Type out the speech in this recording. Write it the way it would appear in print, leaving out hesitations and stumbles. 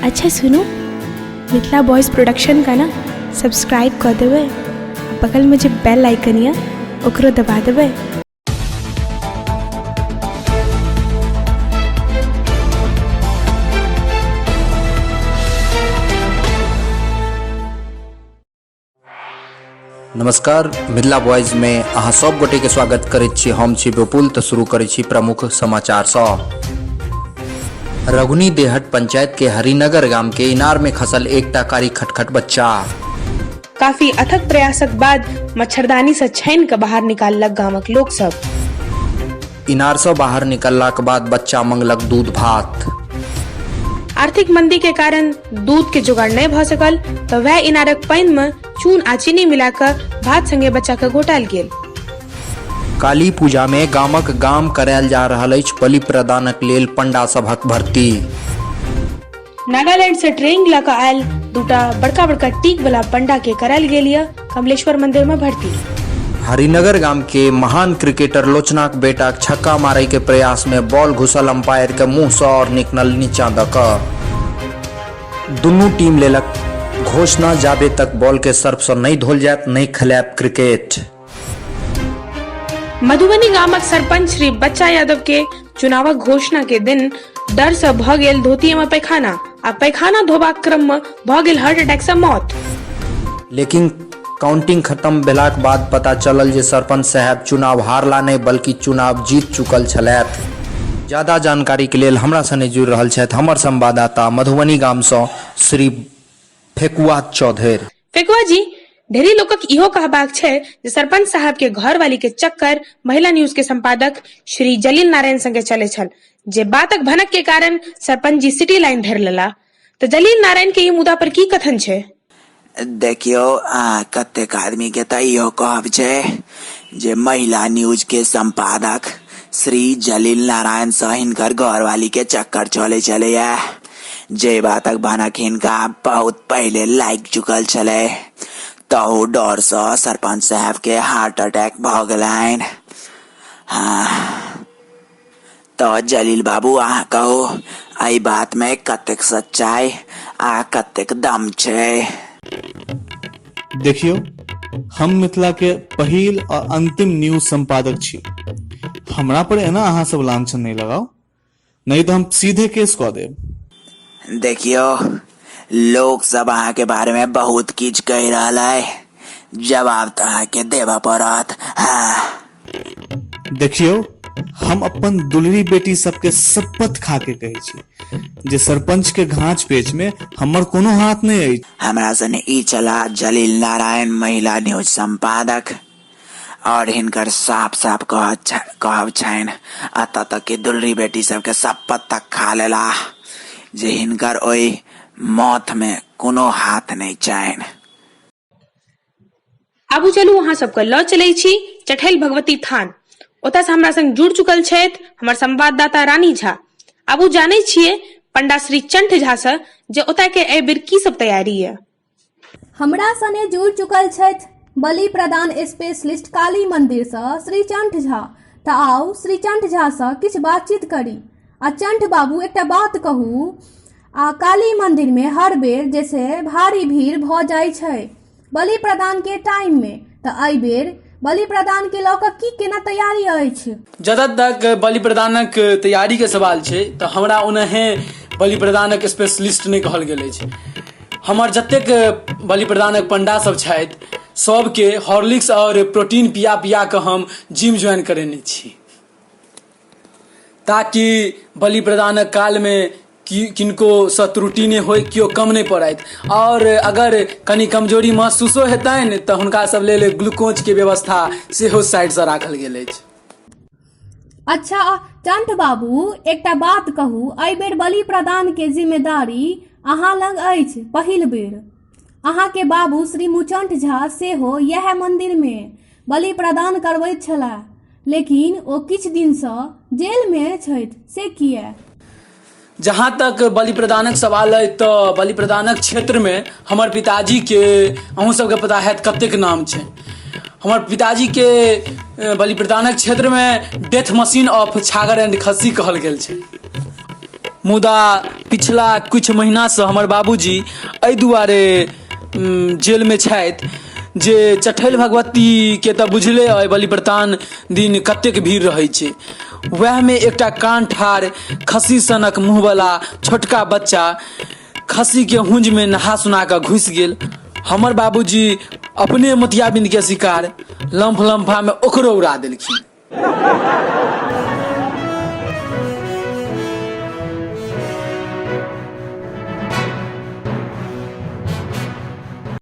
अच्छा सुनू, Mithila boys production का ना सब्सक्राइब कऽ देबै आ बगलमे जे बेल आइकन यऽ ओकरो दबा देबै। नमस्कार, मिथिला बॉयज में अहाँ सब गोटे के स्वागत करैत छी। हम छी विपुल। तऽ शुरू करै छी प्रमुख समाचार सँ। रघुनी देहट पंचायत के हरिनगर गाम के इनार में खसल एकटा कारी खटखट बच्चा। काफी अथक प्रयासक बाद मच्छरदानी सँ छानि कऽ बाहर निकाललक गामक लोक सब। इनार सँ बाहर निकललाक बाद बच्चा मंगलक दूध भात। आर्थिक मंदी के कारण दूध के जोगाड़ नहि भऽ सकल तऽ वएह इनारक पानि मे चून आ चीनी मिला कऽ भात संगे बच्चा के घोटायल गेल। काली पूजा में गामक गाम करायल जा रहल अछि बलि प्रदानक लेल पंडा सभक भर्ती। नागालैंड से ट्रेनिंग लऽ कऽ आयल दूटा बड़का बड़का टीक वाला पंडा के करायल गेल यऽ कमलेश्वर मंदिर में भर्ती। हरिनगर गाम के महान क्रिकेटर लोचनाक बेटाक छक्का मारय के प्रयास में बॉल घुसल अंपायर के मुंह सँ और निकलल नीचा द क। दुनू टीम लेलक घोषणा, जाबे तक बॉल के सर्फ सँ नहि धोल जायत नहि खेलायब क्रिकेट। मधुबनी गामक सरपंच श्री बच्चा यादव के चुनावक घोषणा के दिन डर से भ गेल धोती में पैखाना आ पैखाना धोबाक क्रम में भ गेल हार्ट अटैक से मौत। लेकिन काउंटिंग खत्म भेलाक बाद पता चलल जे सरपंच साहेब चुनाव हारला नहि बल्कि चुनाव जीत चुकल छलथि। ज्यादा जानकारी के लेल हमरा सने जुड़ि रहल छथि हमर संवाददाता मधुबनी गाम सँ श्री फेकुआ चौधरी। फेकुआ जी, ढेरी लोकक इहो कहबाक छै जे सरपंच साहब के घरवाली के चक्कर महिला न्यूज के संपादक श्री जलील नारायण संगे चले छल, जे बातक भनक के कारण सरपंच जी सिटी लाइन धरि लेला। तऽ जलील नारायण के ई मुद्दा पर की कथन छै? देखियौ, कतेक आदमी के तऽ इहो कहब छै जे महिला न्यूज के संपादक श्री जलील नारायण सँ हिनकर घरवाली के चक्कर चले छलैया, जे बातक भनक हिनका बहुत पहिले लागि चुकल छलै, तहु डरसँ सरपंच साहब के हार्ट अटैक भऽ गेलनि। हाँ, तऽ जलील बाबू अहाँ कहू, एहि बात में कतेक सच्चाई आ कतेक दम छै? देखियौ, हम मिथिला के पहिल आ अंतिम न्यूज संपादक छी। हमरा पर एना अहाँ सब लांछन नहि लगाउ, नहीं तो हम सीधे केस कऽ देब। देखियो, लोग सब अहाँ के बारे में बहुत किछु कहि रहल है, जवाब तऽ अहाँ के देबऽ पड़त। हाँ। देखियो, हम अपन दुलरी बेटी सबके शपथ खा के कहै छी जे सरपंच के घाच पेच में हमर कोनो हाथ नहीं अछि। हमरा सने ई चला जलील नारायण महिला न्यूज संपादक, और हिनकर साफ साफ कहब छनि एतऽ तक कि दुलरी बेटी सबके शपथ तक खा लेला जे हिनकर ओहि मौत में कोनो हाथ नहि छनि। आबू चलू अहाँ सबके लऽ चलै छी चठैल भगवती थान। ओतऽ से हमरा संग जुड़ चुकल छथि हमर संवाददाता रानी झा। आबू जानै छियै पंडा श्री चंठ झा से जे ओतऽ के एहि बेर की सब तैयारी यऽ। हमरा सने जुड़ि चुकल छथि बलि प्रदान स्पेशलिस्ट काली मंदिरसँ श्री चंठ झा। तऽ आउ श्री चंठ झासँ किछु बातचीत करी। आ चंठ बाबू, एकटा बात कहू, आ काली मंदिरमे हर बेर जे छै भारी भीड़ भऽ जाइ छै बलि प्रदानके टाइममे, तऽ एहि बेर बलि प्रदानके लऽ कऽ की केना तैयारी अछि? जतऽ तक बलि प्रदानक तैयारीके सवाल छै तऽ हमरा ओनाहे बलि प्रदानक स्पेशलिस्ट नहि कहल गेल अछि। हमर जतेक बलि प्रदानक पंडा सब छथि सबके हॉर्लिक्स और प्रोटीन पिया पिया कऽ हम जिम ज्वाइन करेने छी, ताकि बलि प्रदानक कालमे किनको सँ त्रुटि नहि होइ, केओ कम नहि पड़थि, आओर अगर कनि कमजोरी महसूसो हेतनि तऽ हुनका सब लेल ग्लूकोजके व्यवस्था सेहो साइडसँ राखल गेल अछि। अच्छा चंठ बाबू, एकटा बात कहू, एहि बेर बलि प्रदान के जिम्मेदारी अहाँ लग अछि पहिल बेर। अहाँ के बाबू श्री मुचंठ झा सेहो इएह मंदिर मे बलि प्रदान करबैत छलाह, लेकिन ओ किछु दिन सँ जेल मे छथि, से किए? जहाँ तक बलि प्रदानक सवाल अइ तऽ बलि प्रदानक क्षेत्रमे हमर पिताजीके अहूँ सबके पता हैत कतेक नाम छै। हमर पिताजीके बलि प्रदानक क्षेत्रमे डेथ मशीन ऑफ छागर एंड खस्सी कहल गेल छै। मुदा पिछला किछु महीनासँ हमर बाबूजी एहि दुआरे जेलमे छथि जे चठैल भगवतीके तऽ बुझले अइ बलिप्रदान दिन कतेक भीड़ रहै छै। वएहमे एकटा कान ठाढ़ खस्सी सनक मुँहवला छोटका बच्चा खस्सीके हुँजमे नहा सुना कऽ घुसि गेल। हमर बाबूजी अपने मोतियाबिन्दके शिकार लम्फ लम्फामे ओकरो उड़ा देलखिन।